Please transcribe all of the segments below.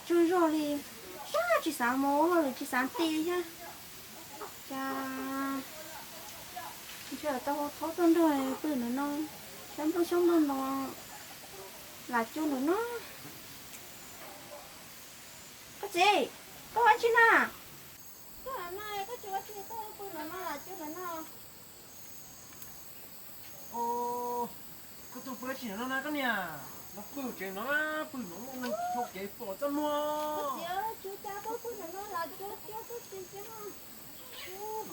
Tsaug zog li, sab tsis xav mus lawm, tsis xav ti thiab. Cas ntshe tau thaub tuaj nrog pw ntawm no, xyov nplooj xyoob nplooj no lam cuag ntawm no. Koj txiv, koj ua dab tsi na? Koj tsis ua dab tsi, koj pw ntawm no lam cuag ntawm no. Koj tuaj pw dab tsi ntawm no na koj niam? No pw tsev no, pw no muaj neeg dhau kev pom txaj muag. Ntawm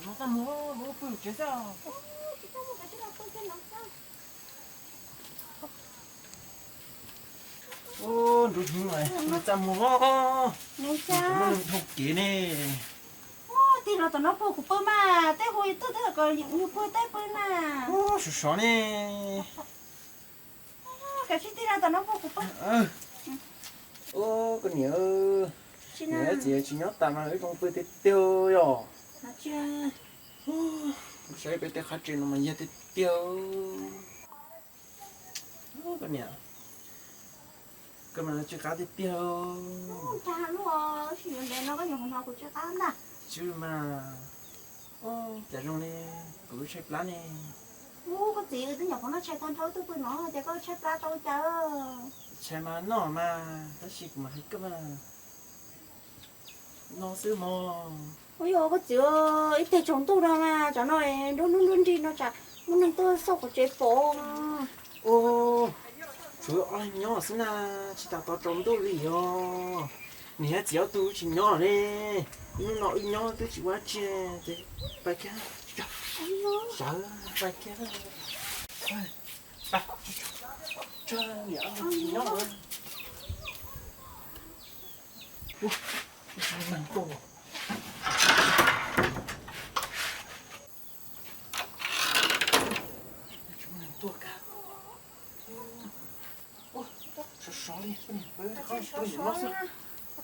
no txaj muag, no pw tsev xwb. Nruab hnub no txaj muag, muaj neeg dhau kev ne. Tig los tom no puag kuv pw mas, tej hu yus tuaj twb kom yus pw tej pw na. Sov sov ne. Kav tsij tig los tom no puag kuv pw. Koj niam, niam txiv tsis nyob tas mas wb zoo pw tiag tiag yom. Saib peb tej qab tsev no mas yog tiag tiag. Koj niam, koj mas tsw qab tiag tiag. Tsis mas, cas zoo li kuv tshaib plab ne. Koj txiv, wb twb nyuam qhuav noj tshais tag nrho wb tuaj pw no ces koj tshaib plab tau cas? Tshais mas noj mas, tab sis kuv mas hais koj mas, no xwb mog. Ua yog koj txiv, ib teg tsaus ntuj no mas tsam no nruab hnub nruab nrig no tsam muaj neeg tuaj xauj qhov tsev pom. Tshuav ob leeg nyob xwb na, tsis tas tos tsaus ntuj li os. Niam txiv ob tug tsis nyob ne, hnub no wb nyob twb tsis ua dab tsi ces pais kiag, sawv pais kiag. Niam txiv tsis nyob. Ub, tsis muaj neeg tuaj. Tsis muaj neeg tuaj kag. Ub, sov sov li, peb qhov pw no xwb.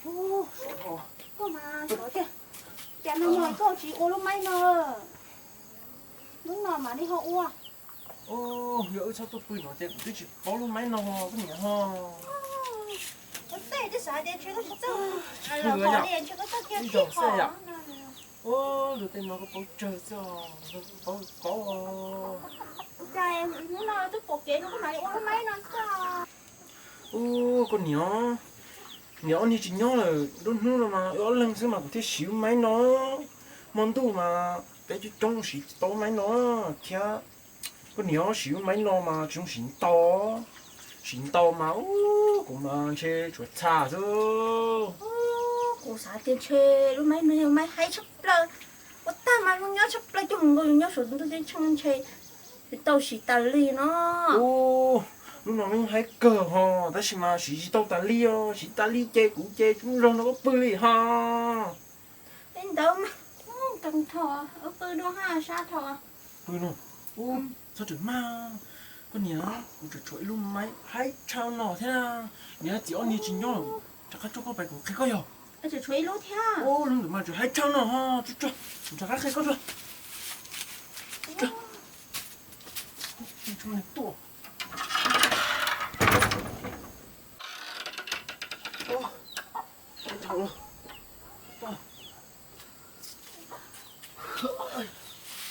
Ub, sov. Koj mas sov tiag. Cas nag hmo koj tsis ua lub maib no? Hnub no mam li ho ua. Ub, yog wb txhob tuaj pw no ces kuv twb tsis paub lub maib no koj niam ho. Ua tej twb xav hais tias ntshe koj tsis txawj los li, ntshe koj txawj kiag ib qho. Ub, luag tej no koj paub tsawg xwb os, paub paub. Cas hnub no twb pom kev no koj mam li ua lub maib no xwb. Ub, koj niam, niam ob niag tsis nyob lawm, nruab hnub no mas wb ob leeg xwb mas kuv thiaj siv lub maib no. Hmo ntuj mas peb coob coob siv tsis tau lub maib no thiab. Koj niam, siv lub maib no mas tsis zoo siv ntau, siv ntau mas ub, kuv mas ntshe tshuav txha xwb. Kuv xav tias ntshe lub maib no yog maib haib tshaj plaws, ua tag mas zoo nyob tshaj plaws, coj mus nkaug yus nyob saum ntuj ceeb tsheej ntshe tau siv tas li no. Ub, lub no lub haib kawg ho, tab sis mas siv tsis tau tas li os, siv tas li ces kuv ces tsis muaj zog nrog koj pw li ho. Li ntawd mas, kawg thaum wb pw dua ha sab thaum. Pw no, ub, txhob rawm mag, koj niam, kuv tseem tshuav ib lub maib haib tshaj no thiab. Niam txiv ob niag tsis nyob, rov qab tso koj pais kuv qhia koj yog. Tseem tshuav ib lub thiab. Ub, lub ntawd mas tseem haib tshaj no ho, tso, tso, kuv rov qab qhia koj tso. Tso. Tsis muaj neeg tuaj. Ub, haib tshaj no.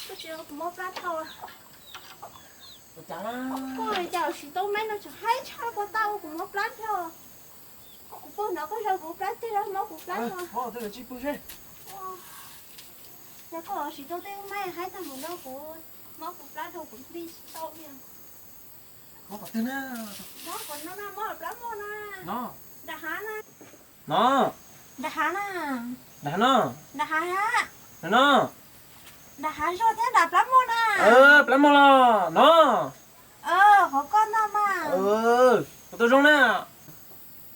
Koj tsis, kuv mob plab dhau. Ua cas na? Koj li cas siv tau maib no tseem haib tshaj, puas tau, kuv mob plab dhau. Kuv pw no koj zaws kuv plab teg, mob kuv plab dhau. Mob twb tsis pw seb. Yog koj siv tau tej maib haib tag mus no kuv mob kuv plab dhau, kuv nti tsis tau li. Mob qhov twg na? Mob qhov no na, mob plab mog na. No. Nram hav na. No. Nram hav na. Nram hav no. Nram hav. No no. Nram hav zog thiab nram plab mog na. Plab mog los no. Qhov koj no mas. Qhov tau zoo na.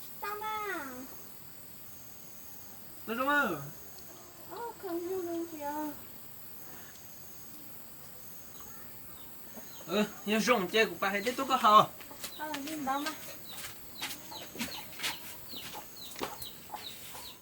Tsis tau mas. Tau zoo. Yog zoo ces kuv pais hais tib tug koj haus. Li ntawd mas.